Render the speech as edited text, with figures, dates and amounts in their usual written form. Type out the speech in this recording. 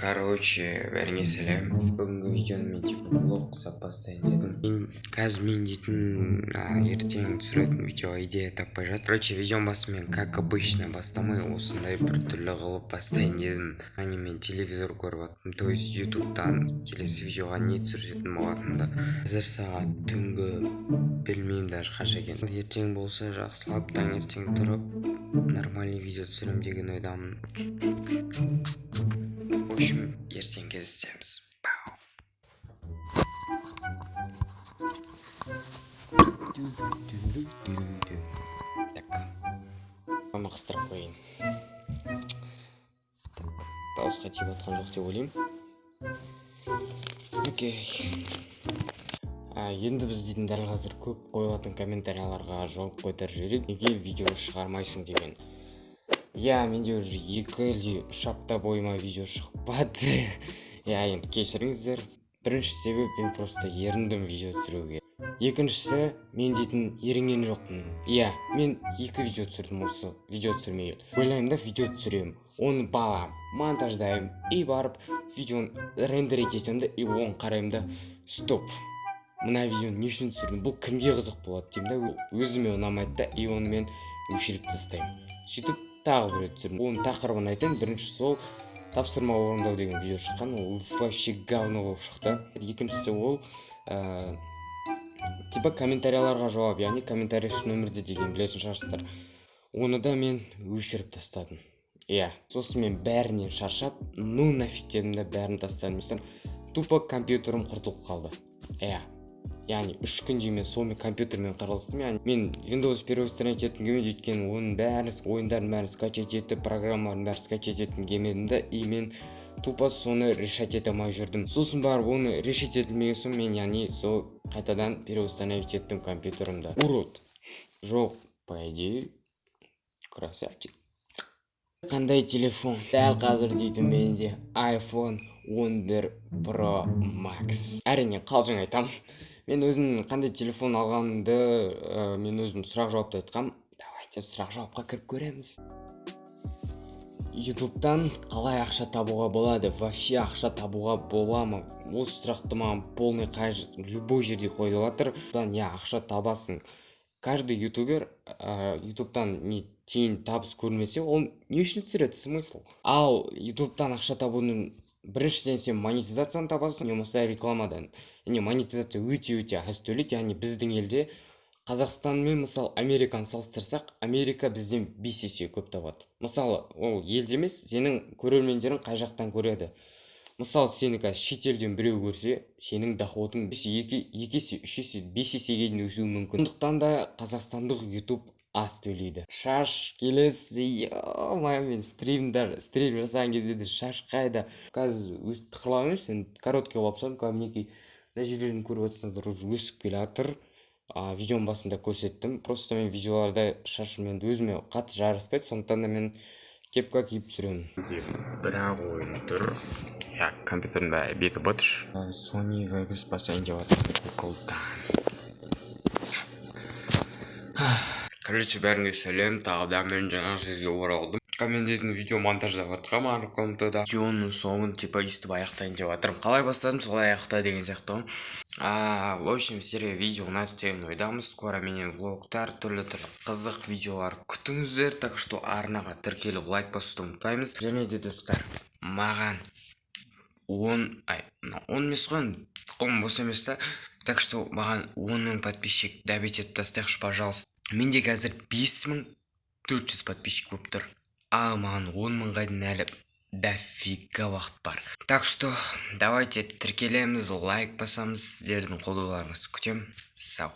Короче, бәріңе сәлем! Бүгінгі видеоны мен типа влог жасап бастайын дедім. Мен қазір мен дейтін ертең түсіретін видеоға идея таппай жатыр. Короче, видеоның басын мен, как обычно, бастамай, осындай бір түрлі қылып бастайын дедім. Яғни мен телевизор көріп жаттым, то есть Ютубтан келесі видеоға не түсіретін болатынымды. Қазір сағат түнгі, білмеймін даже қанша екенін. Ертең болса, жақсылап таңертең тұрып, нормальный видео түсіремін деген ойдамын. В общем, ертең кездесеміз. Пау. Так, мама, қыстырып қояйын. Так, дауысқа тиіп жатқан жоқ деп ойлаймын. Окей. Енді біз дейтін дәл қазір көп қойылатын комментарияларға жауап қайтарып жіберейік. «Неге видео шығармайсың?» деген. Иә, менде уже 2 или 3 апта бойыма видео шықпады. Иә, енді кешіріңіздер. Бірінші себеп: мен просто еріндім видео түсіруге. Екіншісі: мен дейтін ерінген жоқпын. Иә, мен екі видео түсірдім осы видео түсірмегелі. Ойлаймын да, видео түсіремін, оны балам монтаждаймын и барып видеоны рендерить етемін да, и оған қараймын да: «Стоп, мына видеоны не үшін түсірдім, бұл кімге қызық болады?» – деймін да, ол өзіме ұнамайды да, и оны мен өшіріп тастаймын. Сөйтіп тағы бір рет түсірдім. Оның тақырыбын айтайын. Бірінші сол тапсырма орындау деген видео шыққан, ол вообще говно болып шықты. Екіншісі ол типа комментарияларға жауап, яғни «Комментарий үшін өмірде» деген, білетін шығарсыздар. Оны да мен өшіріп тастадым. Иә, сосын мен бәрінен шаршап, «ну нафиг» дедім да, бәрін тастадым. Тупо компьютерім құртылып қалды. Иә, яғни 3 күндей мен сонымен компьютермен қырылыстым. Яғни мен Windows переустановить еткім келмеді, өйткені оның бәрін, ойындардың бәрін скачать етіп, программалардың бәрін скачать еткім келмедім да, и мен тупо соны решать ете алмай жүрдім. Сосын барып оны решить етілмеген соң, мен, яғни, сол қайтадан переустановить еттім компьютерімді. Урод жоқ, по идее, красавчик. Қандай телефон? Дәл қазір дейтін менде iPhone 11 Pro Max. Әрине, қалжың айтамын. Мен өзім қандай телефон алғанымды мен өзім сұрақ жауапта айтқам. Давайте сұрақ жауапқа кіріп көреміз. Ютубтан қалай ақша табуға болады? Вообще ақша табуға бола ма? Осы сұрақты маған полный қай любой жерде қойылып жатыр. Иә, ақша табасың. Каждый ютубер ютубтан не тиын табыс көрмесе, ол не үшін түсіреді, смысл? Ал ютубтан ақша табудың біріншіден, сен монетизацияны табасың, не болмаса рекламадан. Яғни монетизация өте өте аз төлейді. Яғни біздің елде, Қазақстан мен, мысалы, Американы салыстырсақ, Америка бізден 5 есе көп табады. Мысалы, ол елде емес, сенің көрермендерің қай жақтан көреді. Мысалы, сені қазір шетелден біреу көрсе, сенің доходың 2 есе, 3 есе, 5 есеге дейін өсуі мүмкін. Сондықтан да қазақстандық ютуб аз төлейді. Шаш келесі. Ё, мен стримдар, стрим жасаған кезде де шаш қайда? Қазір өстіп тықырлап емес енді, короткий қылып тастадым. Қазір, мінекей, мына жерлерін көріп отырсаңыздар, уже өсіп келе жатыр. Видеоның басында көрсеттім. Просто мен видеоларда шашым енді өзіме қатты жараспайды, сондықтан да мен кепка киіп түсіремін. Бірақ ойын тұр. Иә, компьютердің бәрі беті быт. Sony Vegas басайын деп жатырмын Гуглдан. Короче, бәріңе сәлем! Тағы да мен жаңа жерге оралдым. Мен дейтін видео монтаждап жатқанмын ары комнатада. Видеоның соңын типа өйстіп аяқтайын деп жатырмын. Қалай бастадым, солай аяқта деген сияқты ғой. В общем, сіздерге видео ұнады деген ойдамыз. Скоро менен влогтар, түрлі түрлі қызық видеолар күтіңіздер. Так что арнаға тіркеліп, лайк басуды ұмытпаймыз. Және де, достар, маған 10, ай, мына 10 емес қой енді, қолым бос емес та. Так что маған 10 000 подписчик добить етіп тастайықшы, пожалуйста. Менде қазір 5400 подписчик болып тұр, а маған 10 000-ға дейін әлі дофига уақыт бар. Так что давайте тіркелеміз, лайк басамыз. Сіздердің қолдауларыңызды күтемін. Сау.